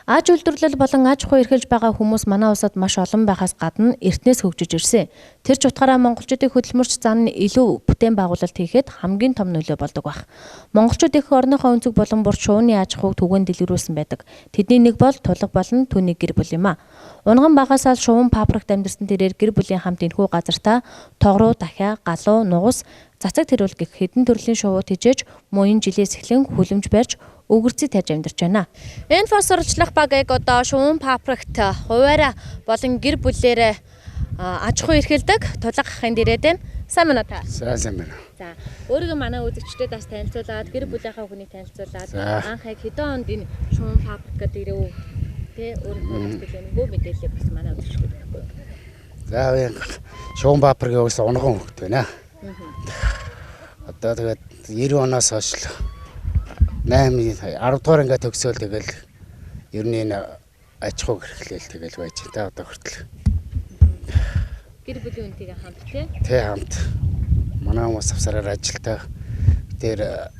Аж үйлдвэрлэл болон аж ахуй эрхэлж байгаа хүмүүс манай улсад маш олон байхаас гадна эртнээс хөгжиж ирсэн. Тэр ч утгаараа монголчуудын хөдөлмөрч зан нь илүү бүтээн байгуулалт хийхэд хамгийн том нөлөө болдог байх. Монголчууд их орныхоо өнцөг болон бүр шувууны аж ахуйг түгээн дэлгэрүүлсэн байдаг. Тэдний нэг бол Тулга болон түүний гэр бүл юм а. Унган багасаа л шувуун фабрикт амьдарсан тэрээр гэр бүлийн хамт энэхүү газартаа тогруу, дахиа, галуу, нугас, цацаг тэрүүл гэх хэдэн төрлийн шувуу тэжээж мөн энэ жилээс эхлэн хүлэмж барьж өгөрцөг тарьж амьдарч байна. Энэ сурвалжлах баг яг одоо шувуун фабрикт хуваараа болон гэр бүлээрээ аж ахуй эрхэлдэг Тулга ахын дээрээ байна. Сайн байна уу та? Сайн байна. За, өөрийгөө манай үзэгчдэд бас танилцуулаад, гэр бүлийнхаа хүнийг танилцуулаад, анх яг хэдэн онд энэ шувуун фабрикад ирэв? Тэ өөрийнхөө бас төлөөнгүй мэдээлэл бас манай үзэгчдэд өгөхгүй. За, би шувуун фабрикийн угсаа унган хөвгт байна. Одоо тэгээд 90 оноос хойш 8 10 дугаар ингээд төгсөөл тэгэл ер нь энэ аж ахуйг эрхлээл тэгэл байж та одоо хүртэл. Гэр бүлийн үнтэйгээ хамт тий? Тий, хамт. Манай хүмүүс авсараар ажилтаа тэр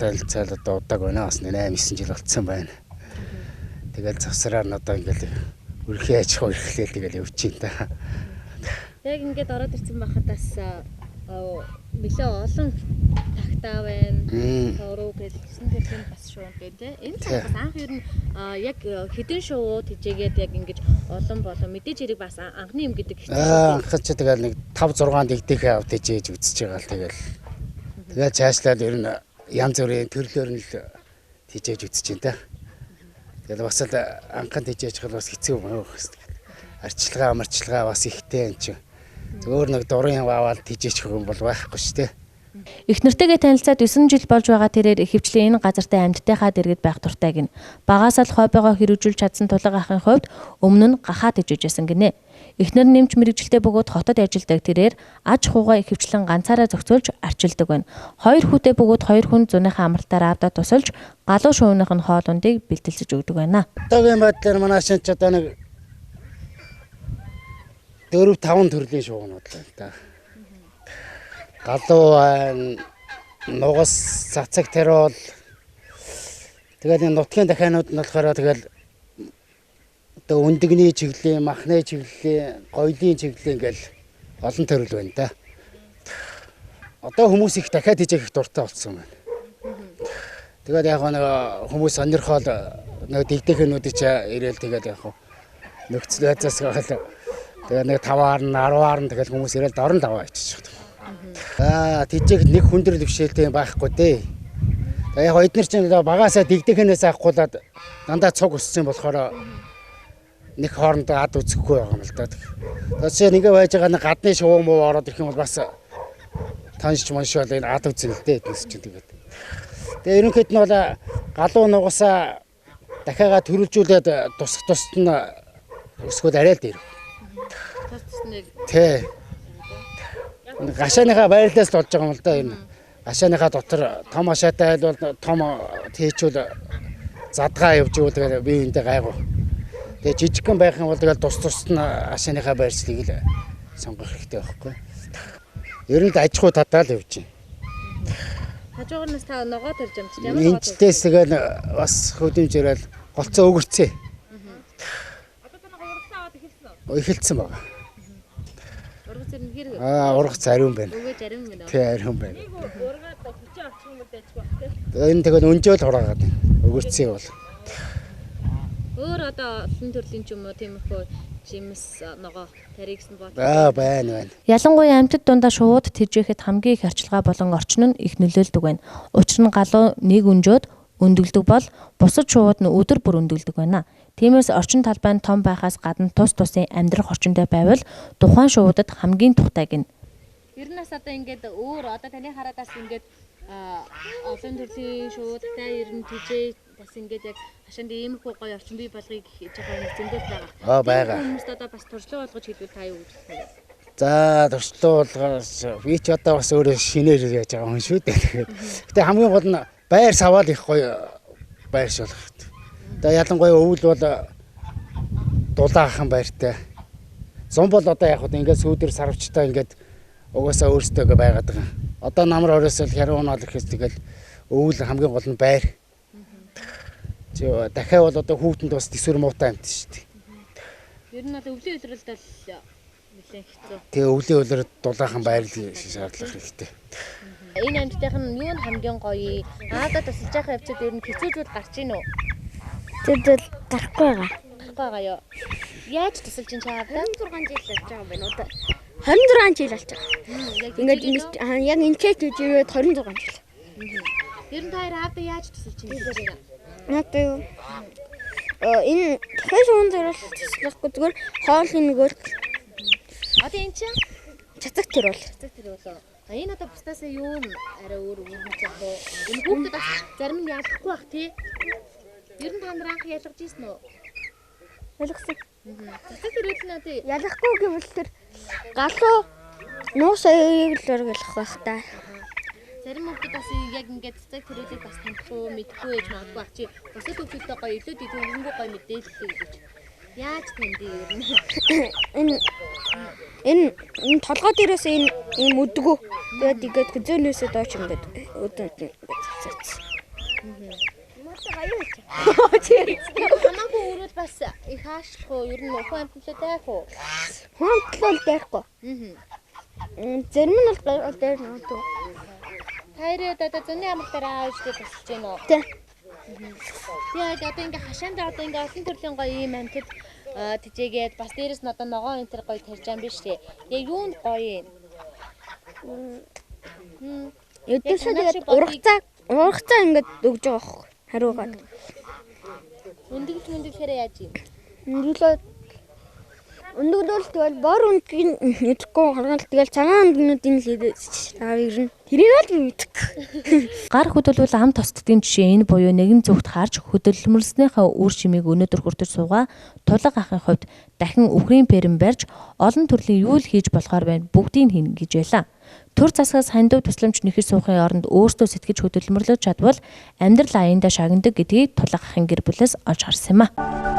танилцаал одоо удааг байна. Бас 8 9 жил болцсон байна. Тэгэл завсараар нь одоо ингээд өрхий аж ахуй эрхлээл тэгэл явж байна та. Яг ингээд ороод ирсэн байхад бас нэлээ олон тагтаа байна. Товруу гэж гэсэн төрлийн бас шувуу байна тий. Энэ цаг бас анх ер нь яг хэдэн шувуу тэжээгээд яг ингэж олон болон мэдээж хэрэг бас анхны юм гэдэг хэцүү. Анх чи тэгэл нэг 5 6 дэгдэхээ ав тэжээж үзэж байгаа л тэгэл. Тэгэл цаашлаад ер нь янз бүрийн төрлөөр нь л тэжээж үзэж байна та. Тэгэл бас л анхан тэжээж хал бас хэцүү юм уу. Арчилгаа амарчилгаа бас ихтэй юм чинь. Зөөр нэг дурын аваад тэжээчих юм бол байхгүй шүү дээ. Их нэртэйгээ танилцаад 9 жил болж байгаа тэрээр ихэвчлэн энэ газартай амьдтайхаа дэргэд байх дуртай гин. Багасаа л хоббигоо хэрэгжүүлж чадсан Тулга ахын хувьд өмнө нь гахаа тэжээжсэн гинэ. Эхнэр нэмж мэргэжилтэй бөгөөд хотод ажилладаг тэрээр аж ахуйгаа ихэвчлэн ганцаараа зохицуулж арчилдаг байна. Хоёр хүүтэй бөгөөд хоёр хүн зуныхаа амралтаар аавдаа тусалж галуу шувууных нь хоол ундыг бэлтэлцэж өгдөг байна. Одоогийн байдлаар манай шинж одоо нэг 4 5 төрлийн шувуунууд л байна та. Галуу байна, нугас, цацаг тариул. Тэгэл энэ нутгийн дахианууд нь болохоор тэгэл одоо өндөгний чиглэлийн, махны чиглэлийн, гоёлын чиглэлийн ингээл олон төрөл байна та. Одоо хүмүүс их дахиад хижээх их дуртай болсон байна. Тэгээд яг нэг хүмүүс сонирхол нэг дэгдэхэнүүд чи ирээл тэгээд яг нөхцөл байдлаас гал тэгээ нэг 5-аар нь 10-аар нь тэгэл хүмүүс ирээл дорн даваа иччих. Аа тэжээх нэг хүндрэл бишээлтэй байхгүй дээ. Тэгээ яг эднэр чинь багасаа дэгдэхэнээс авахгүйдаад дандаа цуг өссөн болохоор нэг хоорондоо ад үзэхгүй байгаа юм л да. Тэгээ нэг байж байгаа нэг гадны шувуу муу ороод ирэх юм бол бас таньж моншоол энэ ад үзэн л дээ эднес чинь тэгээд. Тэгээ ерөнхийд нь бол галуу нугасаа дахиагаа төрөлжүүлээд тусах тусад нь өсгөл арай л дээр. Тий. Гашааныхаа байрлалаас л болж байгаа юм л да энэ. Гашааныхаа дотор том ашаатай айл бол том тийчүүл задгаа явж ивэл тэгэл би эндээ гайгүй. Тэгээ жижигхэн байх юм бол тэгэл тус тусад нь ашааныхаа байршлыг л сонгох хэрэгтэй байхгүй. Ер нь л аж ахуй татаа л явж байна. Хажуугаар нь та ногоо тарьж амжиж ямар ногоо? Энэчдээс тэгэл бас хөдөлмжөрөл голцоо өгөрцөө. Одоо та ногоо ургацаа аваад эхэлсэн үү? Эхэлсэн байна. Ургац ер нь хэр? Ургац ариун байна. Өгөөж ариун байна. Тий, ариун байна. Нэг ургаад хүчээ авчих юм бол дайчгүй байх тий. Энэ тэгэл өнжөөл хураагаад байна. Өгөрцөө бол. Өөр одоо олон төрлийн ч юм уу тиймэрхүү жимс ногоо таригсан бод. Байна байна. Ялангуяа амьтад дундаа шувууд тэжээхэд хамгийн их арчилгаа болон орчин нь их нөлөөлдөг байна. Учир нь галуу нэг өнжөөд өндөглөдөг бол бусад шувууд нь өдөр бүр өндөглөдөг байна. Тиймээс орчин талбай нь том байхаас гадна тус тусын амьдрах орчинтой байвал тухайн шувуудад хамгийн тухтай гинэ. Ер нь бас одоо ингээд өөр одоо таны хараадаас ингээд олон төрлийн шувуудтай ер нь тэжээ бас ингээд яг хашаанд иймэрхүү гоё орчин бий болгоё гэж байгаа хүмүүс зөндөл байгаа. Байгаа. Хүмүүст одоо бас туршлага болгож хэлбэл та юу гэж бодох вэ? За, туршлага болгоос би ч одоо бас өөрөө шинээр яаж байгаа хүн шүү дээ. Тэгэхээр гэтээ хамгийн гол нь байр саваал их гоё байршуулах хэрэгтэй. Одоо ялангуяа өвөл бол дулаахан байртай. Зун бол одоо яг хөө ингээд сүүдэр сарвчтай ингээд угаасаа өөртөө ингээ байгаад байгаа. Одоо намар ороос л хяруун ол ихэс тэгэл өвөл хамгийн гол нь байр. Дахиад бол одоо хүүтэнд бас төсвөр муутай амьд шүү дээ. Ер нь бол өвлийн улиралд бол нэлээд хэцүү. Тэгээ өвлийн улиралд дулаахан байрлал шаардлага хэрэгтэй. Энэ амьтдынх нь юу нь хамгийн гоё? Аавда тусалж байхын явцад ер нь хэцүү зүйл гарч ийн үү? Тэр зүйл гарахгүй байгаа. Гарахгүй байгаа юу? Яаж тусалж ин чаавда? 26 жил болж байгаа юм байна уу? 26 жил болж байгаа. Ингээд яг энэ ч ирээд 26 жил. Ер нь та хоёр аавда яаж тусалж ин гэж байна? Надад юу? Энэ дахиад шуун зориул туслахгүй зүгээр хоол нэгэл. Одоо энэ чинь цацаг төрөл. Цацаг төрөл. А энэ одоо бусдаас юу нь арай өөр өөр юм бэ? Энэ хүүхдүүд бас зарим нь ялахгүй бах тий. Ер нь та нар анх ялгаж ийсэн үү? Ялгсан. Цацаг төрөл нь тий. Ялахгүй гэвэл тэр галуу нуус аяыг л өргөлөх байх та. Зарим хүүхдүүд бас яг ингээд цацаг төрөлийг бас танихгүй, мэдэхгүй байж магадгүй бах чи. Бусад хүүхдүүдтэй гоё илүү дэвтэрэнгүй гоё мэдээлэл өгч. Яаж танд ер нь? Энэ энэ толгой дээрээс энэ ийм өдгөө. Тэгээд ингээд гүзөөнөөсөө доош ингээд өдөө ингээд цацсан. Хамаагүй өрөөл бас их аашлах уу? Ер нь хүн амьтан дайх уу? Хүн амьтан бол дайрахгүй. Зарим нь бол дайрна үү? Та хоёроо одоо зуны амралтаар аав ээжтэй тусалж гин үү? Тий. Тэгээд одоо ингээ хашаандаа одоо ингээ олон төрлийн гоё ийм амьтад тижээгээд бас дээрэс нь одоо ногоон энэ төр гоё тарьж байгаа юм биш үү? Яг юунд гоё юм? Өдөөсөө тэгээд ургацаа ингээд өгж байгаа хөх хариугаад. Өндөглж мөндөглөхээрээ яаж юм? Өндөглөл тэгэл бор өндгийг мэдэхгүй харгал тэгэл цагаан өндгнүүдийн л аав ирнэ. Тэрийг л би мэдэхгүй. Гар хөдөлвөл ам тосддгийн жишээ энэ буюу нэгэн зүгт харж хөдөлмөрлснийхээ үр шимийг өнөөдөр хүртэж суугаа Тулаг ахын хувьд дахин үхрийн пэрэм барьж олон төрлийн юу л хийж болохоор байна бүгдийг хийнэ гэж байлаа. Төр засгаас хандив тусламж нэхэж суухын оронд өөртөө сэтгэж хөдөлмөрлөж чадвал амьдрал аяндаа шагнадаг гэдгийг Тулаг ахын гэр бүлээс олж харсан юм а.